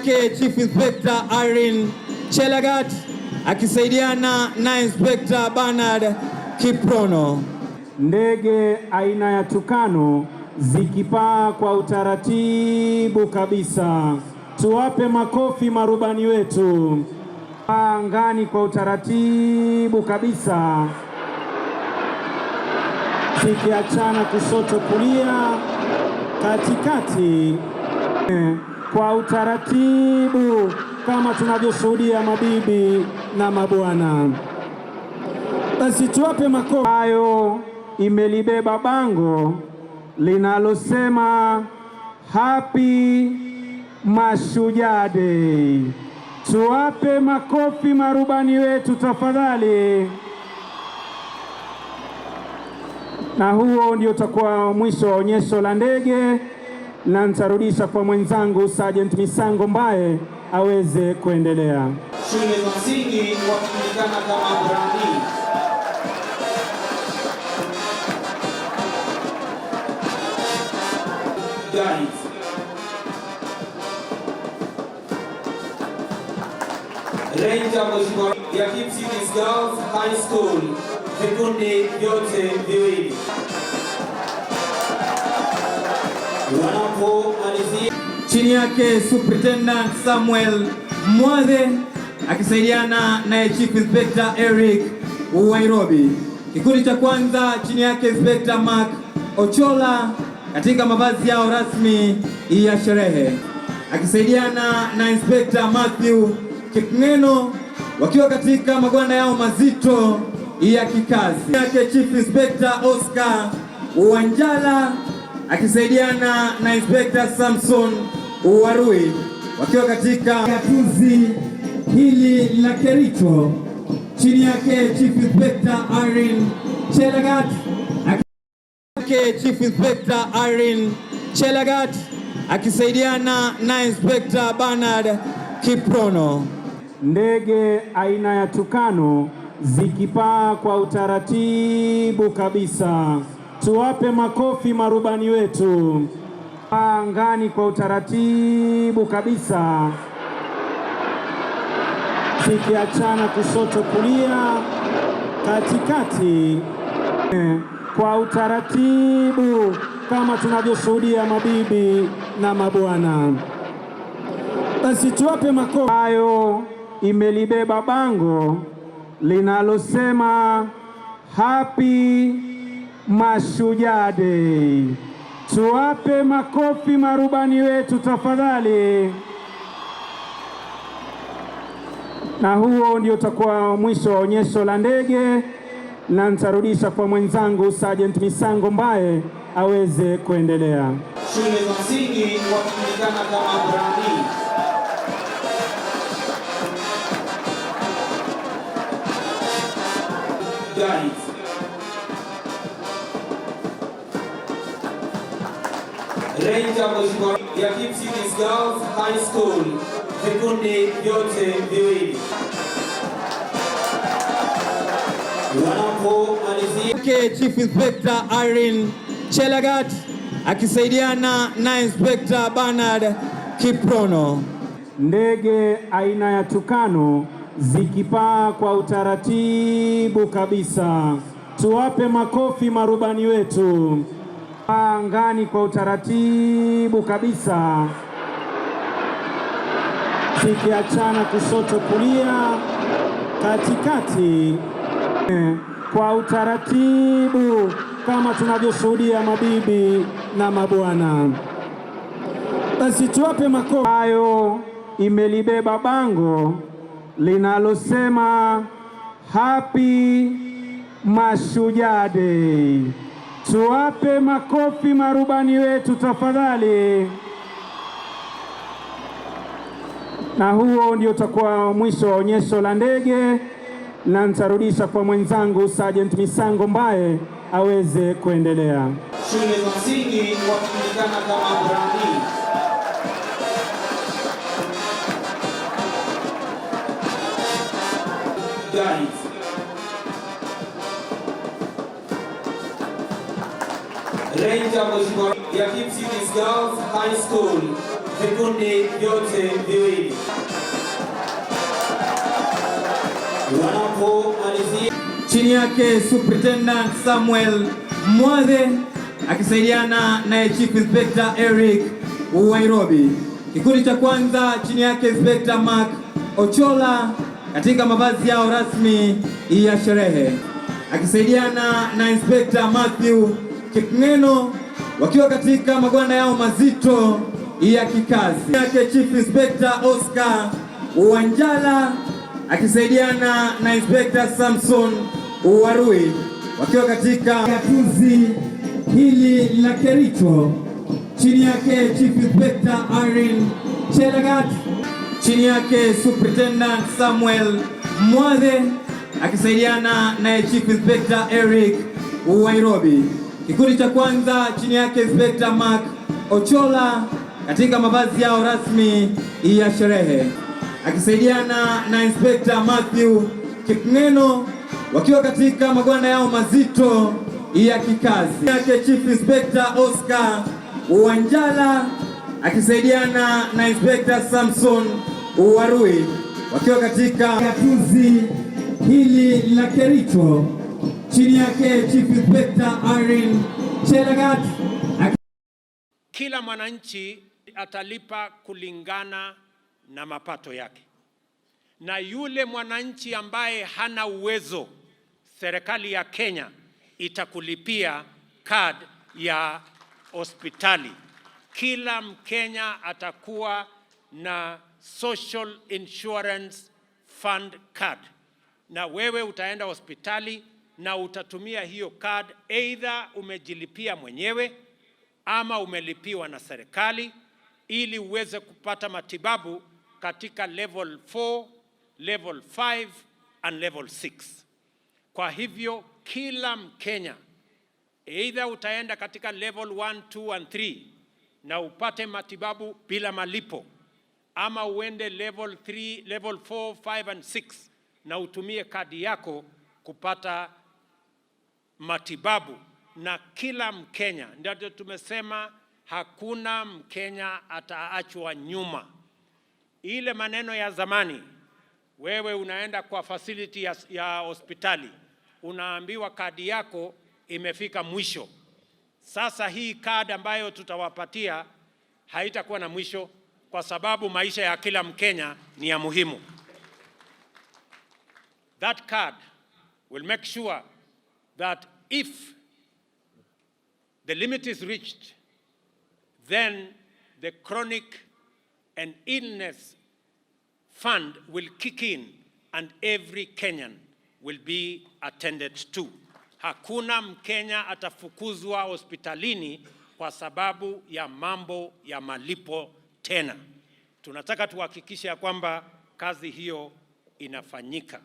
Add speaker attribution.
Speaker 1: Chief Inspector Irene Chelagat akisaidiana na Inspector Bernard Kiprono.
Speaker 2: Ndege aina ya Tukano zikipaa kwa utaratibu kabisa. Tuwape makofi marubani wetu. Angani kwa utaratibu kabisa, zikiachana kushoto kulia, katikati kwa utaratibu kama tunavyoshuhudia mabibi na mabwana. Basi tuwape makofi. Hayo imelibeba bango linalosema Happy Mashujaa Day. Tuwape makofi marubani wetu tafadhali. Na huo ndio utakuwa mwisho wa onyesho la ndege, na nitarudisha kwa mwenzangu Sergeant Misango Mbaye aweze kuendelea.
Speaker 1: Shule za msingi wakijulikana kama Brandi. Guides. Ranger Mheshimiwa ya Kipsigis Girls High School, vikundi vyote viwili wanapomalizia chini yake Superintendent Samuel Mwathe akisaidiana naye Chief Inspector Eric Wairobi. Kikundi cha kwanza chini yake Inspector Mark Ochola katika mavazi yao rasmi ya sherehe akisaidiana na Inspector Matthew Kipngeno wakiwa katika magwanda yao mazito ya kikazi. Yake Chief Inspector Oscar Wanjala akisaidiana na Inspector Samson Warui wakiwa katika gatuzi hili la Kericho, chini yake Chief Inspector Irene Chelagat, Chief Inspector Irene Chelagat akisaidiana na Inspector Bernard Kiprono.
Speaker 2: Ndege aina ya Tukano zikipaa kwa utaratibu kabisa. Tuwape makofi marubani wetu. Angani kwa utaratibu kabisa, zikiachana kushoto kulia, katikati kwa utaratibu kama tunavyoshuhudia mabibi na mabwana. Basi tuwape makofi. Hayo imelibeba bango linalosema Happy Mashujaa Day. Tuwape makofi marubani wetu tafadhali. Na huo ndio utakuwa mwisho wa onyesho la ndege, na nitarudisha kwa mwenzangu Sergeant Misango Mbaye aweze kuendelea.
Speaker 1: Shule za msingi wakijulikana kama Brandi. Guides. Ranger Mheshimiwa ya Kipsigis Girls High School, vikundi vyote viwili wanapomalizia. Chief Inspector Irene Chelagat akisaidiana na Inspector Bernard Kiprono.
Speaker 2: Ndege aina ya Tukano zikipaa kwa utaratibu kabisa. Tuwape makofi marubani wetu. Angani kwa utaratibu kabisa, zikiachana kushoto kulia, katikati kwa utaratibu kama tunavyoshuhudia mabibi na mabwana. Basi tuwape makofi. Hayo imelibeba bango linalosema Happy Mashujaa Day. Tuwape makofi marubani wetu tafadhali. Na huo ndio utakuwa mwisho wa onyesho la ndege, na nitarudisha kwa mwenzangu Sergeant Misango Mbaye aweze kuendelea.
Speaker 1: Shule za msingi wakijulikana kama Brandi. Guides. Ranger Mheshimiwa ya Kipsigis Girls High School, Vikundi vyote viwili wanapomalizia.
Speaker 3: Chini yake Superintendent Samuel Mwathe akisaidiana naye Chief Inspector Eric Wairobi. Kikundi cha kwanza chini yake Inspector Mark Ochola katika mavazi yao rasmi ya sherehe akisaidiana na Inspector Matthew Kipngeno wakiwa katika magwanda yao mazito ya kikazi. Yake Chief Inspector Oscar Wanjala akisaidiana na Inspector Samson Warui wakiwa katika gatuzi hili la Kericho, chini yake Chief Inspector Irene Chelagat, chini yake Superintendent Samuel Mwathe akisaidiana naye Chief Inspector Eric Wairobi. Kikundi cha kwanza chini yake Inspector Mark Ochola katika mavazi yao rasmi ya sherehe akisaidiana na Inspector Matthew Kipngeno wakiwa katika magwanda yao mazito ya kikazi. Yake Chief Inspector Oscar Wanjala akisaidiana na Inspector Samson Warui wakiwa katika gatuzi hili la Kericho, chini yake Chief Inspector Irene Chelagat.
Speaker 4: Kila mwananchi atalipa kulingana na mapato yake, na yule mwananchi ambaye hana uwezo, serikali ya Kenya itakulipia card ya hospitali. Kila Mkenya atakuwa na Social Insurance Fund card, na wewe utaenda hospitali na utatumia hiyo card, either umejilipia mwenyewe ama umelipiwa na serikali, ili uweze kupata matibabu katika level 4, level 5 and level 6. Kwa hivyo kila Mkenya, either utaenda katika level 1, 2 and 3 na upate matibabu bila malipo, ama uende level 3, level 4, 5 and 6 na utumie kadi yako kupata matibabu. Na kila Mkenya, ndio tumesema hakuna Mkenya ataachwa nyuma. Ile maneno ya zamani, wewe unaenda kwa facility ya hospitali, unaambiwa kadi yako imefika mwisho. Sasa hii kadi ambayo tutawapatia haitakuwa na mwisho, kwa sababu maisha ya kila Mkenya ni ya muhimu. That card will make sure that if the limit is reached, then the chronic and illness fund will kick in and every Kenyan will be attended to. Hakuna Mkenya atafukuzwa hospitalini kwa sababu ya mambo ya malipo tena. Tunataka tuhakikishe ya kwamba kazi hiyo inafanyika.